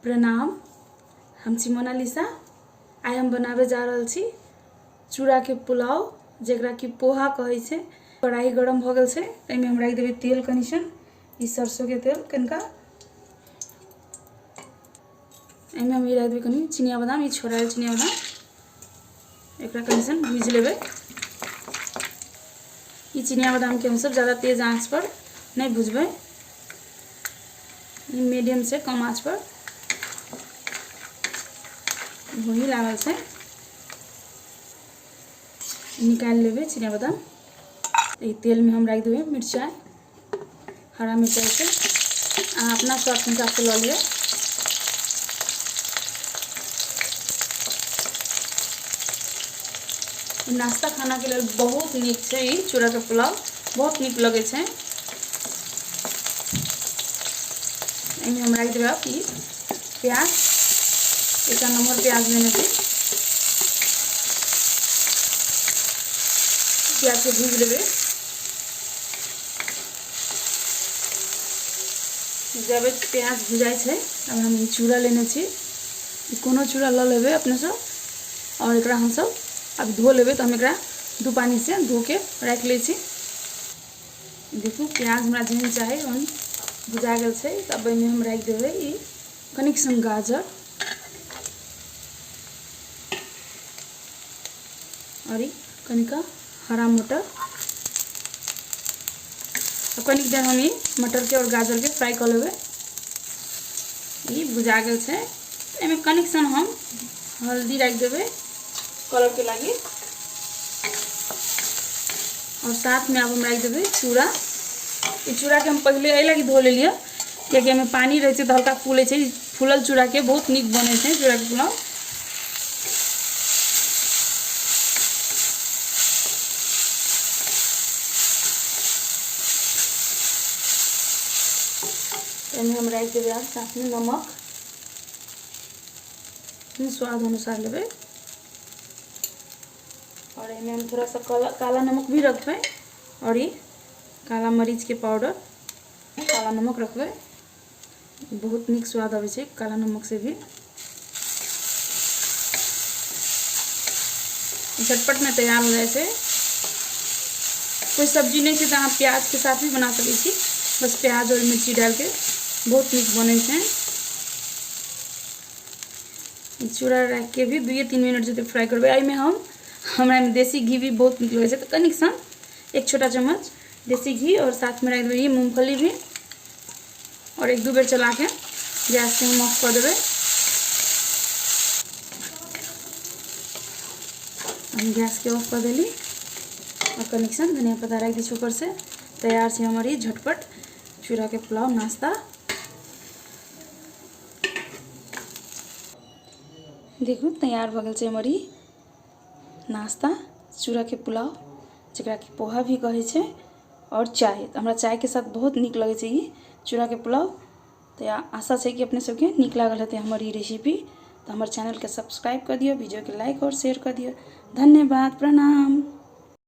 प्रणाम। हम छी मोनालिसा। आइ हम बनाबै जा रहल छी चूड़ाके पुलाव, जकरा कि पोहा कहै छै। कढ़ाई गरम भऽ गेल छै, एहिमे हम राखि देबै तेल कनि सन, ई सरसोके तेल कनिका। एहिमे हम ई राखि देबै कनि चिनिया बादाम, ई छोड़ायल चिनिया बादाम। एकरा कनि सन भूजि लेबै। ई चिनिया बादामके हमसब ज़्यादा तेज आँच पर नहीं भुजबै, ई मीडियम से कम आँच पर भुनी लागल छै। निकालि लेबै चिनिया बादाम। ई तेलमे हम राखि देबै मिरचाइ, हरा मिरचाइ छै, अहाँ अपना स्वादके हिसाबसँ लऽ लिअ। नाश्ता खानाके लेल बहुत नीक छै ई चूड़ाके पुलाव, बहुत नीक लगै छै। एहिमे हम राखि देबै आब ई प्याज, एकटा नम्हर प्याज लेने छी। प्याजके भूजि लेबै। जब प्याज भुजाइ छै तब हम ई चूड़ा लेने छी, कोनो चूड़ा लऽ लेबै अपने सब, और एकरा हमसब आब धो लेबै। तऽ हम एकरा दू पानीसँ धोके राखि लै छी। देखू, प्याज हमरा जेहन चाही ओहन भुजा गेल छै। तब एहिमे हम राखि देबै ई कनिक सन गाजर और ई कनिका हरा मटर। कनिक देर हम ई मटरके और गाजरके फ्राई कऽ लेबै। ई भुजा गेल छै, एहिमे कनिक सन हम हल्दी राखि देबै कलरके लागि, और साथमे आब हम राखि देबै चूड़ा। ई चूड़ाके हम पहिले एहि लागि धो लेलियै कियाकि एहिमे पानी रहै छै तऽ हल्का फूलै छै। फूलल चूड़ाके बहुत नीक बनै छै चूड़ाके पुलाव। एहिमे हम राखि देबै आब साथमे नमक, स्वाद अनुसार लेबै, और एहिमे हम थोड़ा सा काला काला नमक भी रखबै और ई काला मरीच के पाउडर। काला नमक रखबै, बहुत नीक स्वाद अबै छै काला नमक से भी। झटपट में तैयार हो जाइ छै। कोई सब्जी नहीं छै तऽ अहाँ प्याज के साथ भी बना सकै छी, बस प्याज और मिर्ची डाल के बहुत नीक बनै छै। चूड़ा राखि के भी 2-3 मिनट जते फ्राई करबै। एहिमे हम हमरा एहिमे देसी घी भी बहुत नीक लगै छै, तऽ कनिक सन 1 छोटा चम्मच देसी घी और साथ में राखि देबै ई मूँगफली भी, और 1-2 बेर चला के गैस के हम ऑफ कऽ देबै। हम गैस के ऑफ कऽ देली और कनिक सन धनिया पत्ता राखि दै छी ऊपर से। तैयार छै हमर ई झटपट चूड़ा के पुलाव नाश्ता। देखू, तैयार भऽ गेल छै हमर ई नाश्ता चूड़ा के पुलाव, जकरा कि पोहा भी कहै छै, और चाय। तऽ हमरा चायके साथ बहुत नीक लगै छै ई चूड़ाके पुलाव। तऽ आशा छै कि अपने सबके नीक लागल हेतै हमर ई रेसिपी। तऽ हमर चैनलके सब्सक्राइब कऽ दियौ, वीडियोके लाइक और शेयर कऽ दियौ। धन्यवाद, प्रणाम।